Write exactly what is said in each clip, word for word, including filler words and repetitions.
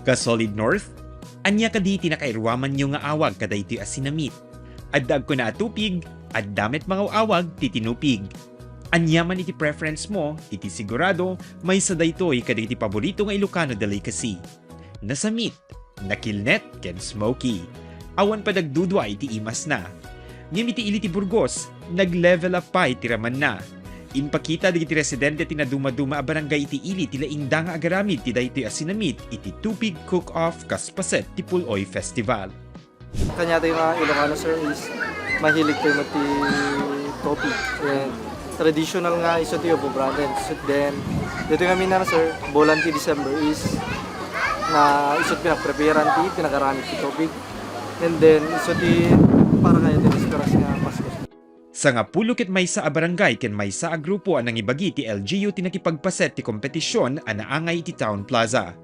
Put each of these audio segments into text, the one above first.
Ka-Solid North, ania kadi ti nakairuamanyo nga awag kadaytoy a sinamit? Adda agkuna a tupig, adda met mangaw-awag ti tinupig. Ania man iti preference mo, iti sigurado, maysa daytoy kadagiti paborito nga Ilocano delicacy. Nasamit, nakilnet, ken smoky. Awan pay nagdudua iti imasna. Ngem iti ili ti Burgos, nag-level up pay ti ramanna. Impakita dagiti residente ti nadumaduma a barangay iti ili ti laingda nga agaramid ti daytoy a sinamit iti Tupig Cook-Off kas paset ti Puloy Festival. Kaniatayo nga Ilocano, sir, is mahilig tayo met ti tupig. And traditional nga isu ti Ubo Brothers. Then, daytoy ngamin, sir, bulan ti December is nga isu ti pinagpreparean ti pinagaramid ti tupig. And then, isu ti para kaniatayo ti esperas nga Pasko. Sangapulo ket maysa a barangay ken maysa a grupo a nangibagi ti L G U ti nakipagpaset ti kompetisyon a naangay iti Town Plaza.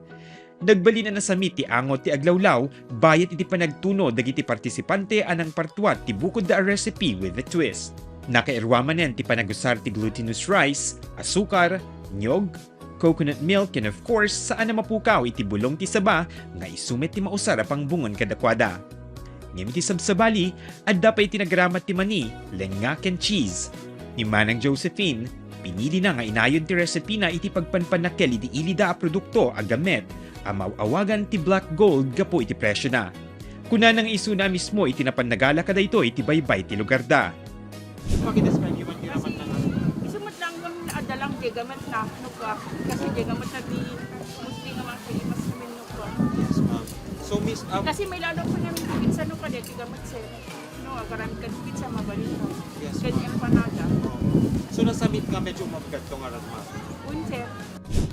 Nagbalin a nasamit ti angot ti aglawlaw bayat iti panagtuno dagiti partisipante a nangpartuat ti bukodda a recipe with a twist. Nakairuamanen ti panagusar ti glutinous rice, asukar, niyog, coconut milk, and of course, saan a mapukaw iti bulong ti saba nga isu met ti mausar a pangbungon kadakuada. Ngem iti sabsabali, adda pay iti nagramat ti mani, lenga, ken cheese. Ni Manang Josephine, pinilina nga inayon ti resepina iti pagpanpannakkel iti ilida a produkto a gamet a maw-awagan ti Black Gold gapu iti presiona. Kunana nga isuna a mismo iti napan nagala kadaytoy iti baybay ti lugarda. Pakidescribe man ti napan nagala. Isu met lang nga adda lang diay gamet na, no ka. Kasi diay gamet na ti mostly nga mga kaimas namin, no ka. Yes, ma'am. So, Miss, um, kasi may lalo pa namin dagiti sa, no ka, diay gamet, sir. No, agaramid ka dagiti sa mabalin, no? Yes, ma'am. Ken empanada. Oo. So, nasamit nga medyo mabigat to nga ran, ma'am. Un, sir.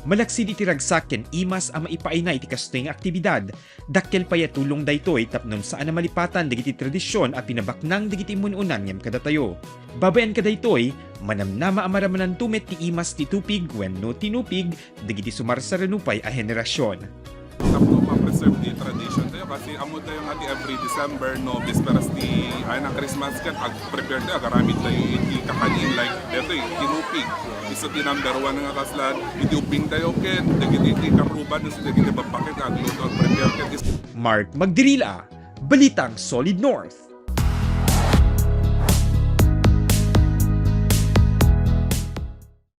Malaksid iti ragsak ken imas a maipaayna iti kastoy nga aktibidad, dakkel pay a tulong daytoy tapno saan a malipatan dagiti tradision a pinabaknang dagiti immun-unan ngem kadatayo. Babaen kadaytoy, manamnama a maramananto met ti imas ti tupig wenno tinupig dagiti sumarsarano pay a henerasion. Tapno ma-preserve ti tradition tayo kasi ammo tayo nga ti every December, no, bisperas ti, ay, na Christmas ket ag-prepare tayo, agaramid tayo iti kakanin, like, detoy, tinupig. Isu ti number one nga kasla, iti ubing tayo ket, dagiti ti karuban, isu dagiti babbaket, agluto, ag-prepare ket. Mark Magdirila, Balitang Solid North.